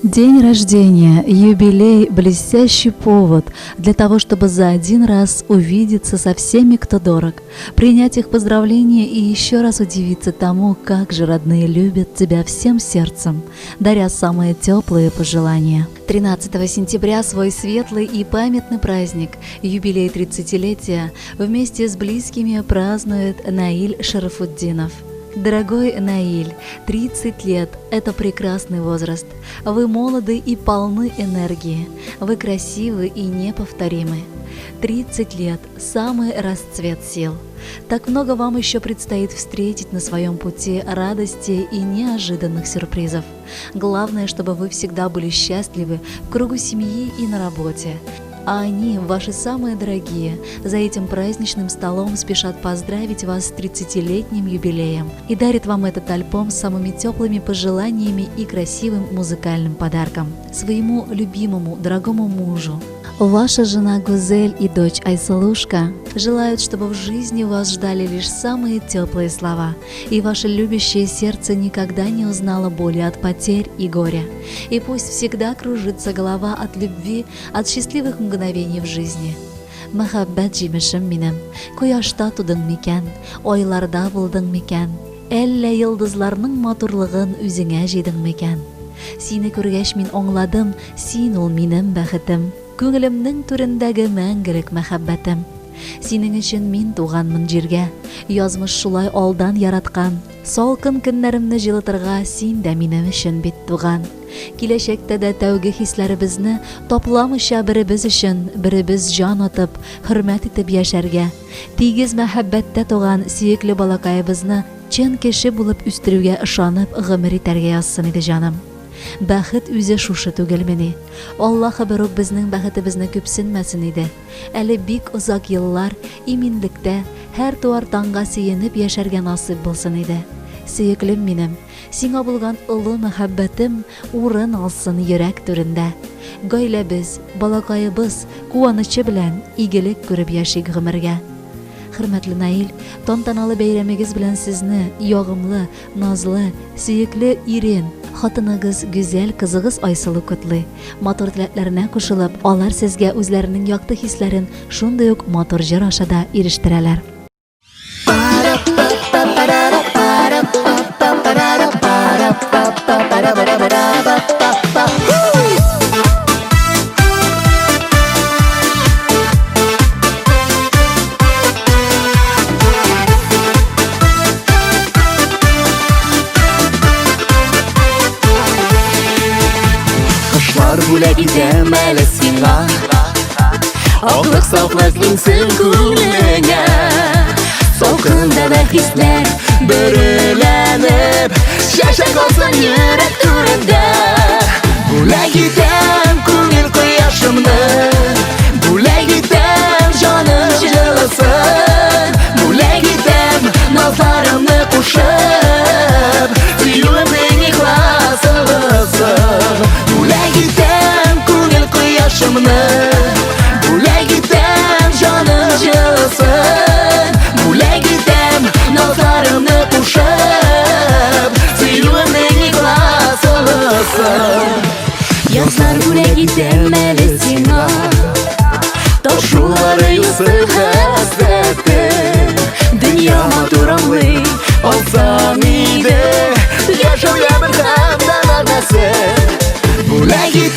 День рождения, юбилей, блестящий повод для того, чтобы за один раз увидеться со всеми, кто дорог, принять их поздравления и еще раз удивиться тому, как же родные любят тебя всем сердцем, даря самые теплые пожелания. 13 сентября свой светлый и памятный праздник, юбилей 30-летия, вместе с близкими празднует Наиль Шарафутдинов. Дорогой Наиль, 30 лет – это прекрасный возраст. Вы молоды и полны энергии. Вы красивы и неповторимы. 30 лет – самый расцвет сил. Так много вам еще предстоит встретить на своем пути радости и неожиданных сюрпризов. Главное, чтобы вы всегда были счастливы в кругу семьи и на работе. А они, ваши самые дорогие, за этим праздничным столом спешат поздравить вас с 30-летним юбилеем и дарят вам этот альбом с самыми теплыми пожеланиями и красивым музыкальным подарком. Своему любимому, дорогому мужу. Ваша жена Гузель и дочь Айсылушка желают, чтобы в жизни вас ждали лишь самые теплые слова, и ваше любящее сердце никогда не узнало боли от потерь и горя. И пусть всегда кружится голова от любви, от счастливых мгновений в жизни. Мәхәббәт җимешем минем, кояшта тудың микән, айларда булдың микән, әллә йолдызларның матурлыгын үзеңә җыйдың микән? Сине күргәч мин аңладым, син ул минем бәхетем, күңелемнең түрендәге мәңгелек мәхәббәтем. Синең өчен мин туганмын җиргә, язмыш шулай алдан яраткан. Салкын көннәремне җылытырга син дә минем өчен бит туган. Киләчәктә дә тәүге хисләребезне тапламыйча беребез өчен беребез җан атып, хөрмәт итеп яшәргә, тигез мәхәббәттә туган сөекле балакаебызны чын кеше булып үстерүгә ышанып гомер итәргә язсын иде җаным. Бәхет үзе шушы түгелмени? Аллаһы берүк безнең бәхетебезне күпсенмәсен иде. Әле бик озак еллар иминлектә, һәр туар таңга сөенеп яшәргә насыйп булсын иде. Сөеклем минем, сиңа булган олы мәхәббәтем урын алсын йөрәк түрендә. Гаиләбез, балакаебыз куанычы белән игелек күреп яшик гомергә. Хөрмәтле Наил, тантаналы бәйрәмегез белән сезне, ягымлы, назлы, сөекле ирен, хатыныгыз Гүзәл, кызыгыз Айсылу котлый. Матур теләкләренә кушылып, алар сезгә үзләренең якты хисләрен шундый ук матур җыр аша да ирештерәләр. Кышлар бүләк итәм әле сиңа Аклык сафлык иңсен күңелеңә Салкында да хисләр бөреләнеп Чәчәк атсын йөрәк түрендә Бүләк итәм күңел кояшымны Бүләк итәм җаным җылысын Бүләк итәм назларымны кушып Сөюемнең ихлас ылысын Бүләк итәм күңел кояшымны Бүләк итәм җаным җылысын Бүләк итәм назларымны кушып Сөюемнең ихлас ылысын Язлар бүләк итәм әле сиңа Ташулары юсын хәсрәте Дөнья матур аңлый алсаң иде Яшәү ямен һәм дә мәгънәсен Бүләк ит.